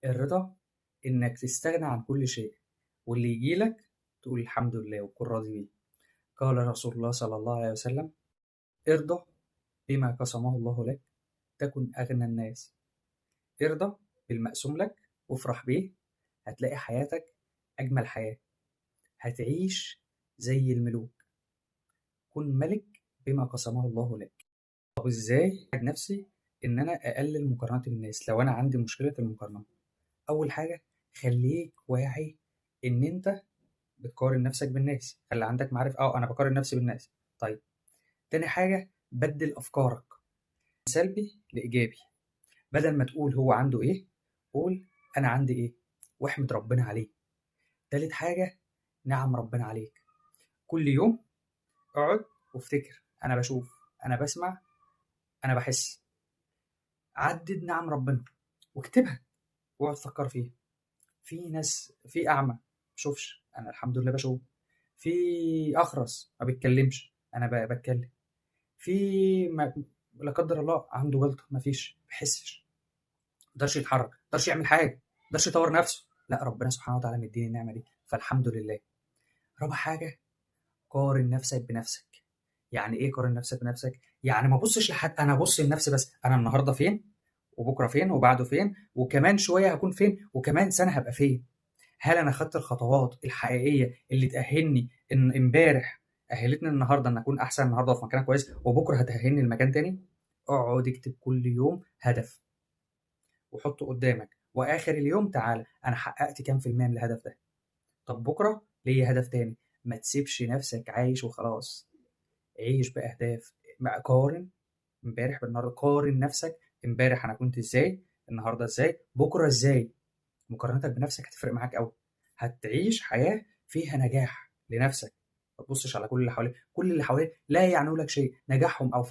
الرضا إنك تستغنى عن كل شيء، واللي ييجي لك تقول الحمد لله وتكون راضي بيه. قال رسول الله صلى الله عليه وسلم: ارضى بما قسمه الله لك تكن أغنى الناس. ارضى بالمقسوم لك وافرح بيه، هتلاقي حياتك أجمل حياة، هتعيش زي الملوك. كن ملك بما قسمه الله لك. طب ازاي أساعد نفسي ان انا اقلل مقارناتي بالناس لو انا عندي مشكلة المقارنة؟ اول حاجة، خليك واعي ان انت بتقارن نفسك بالناس، خلي عندك معرفة انا بقارن نفسي بالناس. طيب تاني حاجة، بدل افكارك سلبي لايجابي. بدل ما تقول هو عنده ايه، قول انا عندي ايه، واحمد ربنا عليه. تالت حاجة، نعم ربنا عليك. كل يوم اقعد وافتكر، انا بشوف، انا بسمع، انا بحس. عدد نعم ربنا واكتبها واقعد فكر فيها. في ناس في اعمى ما بشوفش، انا الحمد لله بشوف. في اخرس ما بيتكلمش، انا بتكلم. في ما لا قدر الله عنده جلطة، ما فيش، ما بيحسش، ما يقدرش يتحرك، ما يقدرش يعمل حاجة، ما يقدرش يطور نفسه. لا، ربنا سبحانه وتعالى مديني النعمة دي، فالحمد لله. رابع حاجة، قارن نفسك بنفسك. يعني ايه قارن نفسك بنفسك؟ يعني ما ابصش لحد، انا ابص لنفسي بس. انا النهارده فين، وبكره فين، وبعده فين، وكمان شوية هكون فين، وكمان سنة هبقى فين. هل انا خدت الخطوات الحقيقية اللي تاهلني ان امبارح اهلتني النهارده ان اكون احسن النهارده في مكان كويس، وبكره هتاهلني لمكان تاني؟ اقعد اكتب كل يوم هدف وحطه قدامك، واخر اليوم تعالى انا حققت كام في المية من الهدف ده. طب بكره ليا هدف تاني. ما تسيبش نفسك عايش وخلاص، عيش باهداف. قارن امبارح بالنهارده، قارن نفسك امبارح انا كنت ازاي، النهارده ازاي، بكره ازاي. مقارنتك بنفسك هتفرق معاك قوي، هتعيش حياة فيها نجاح لنفسك. ما تبصش على كل اللي حواليك، كل اللي حواليك لا يعنوا لك شيء، نجاحهم او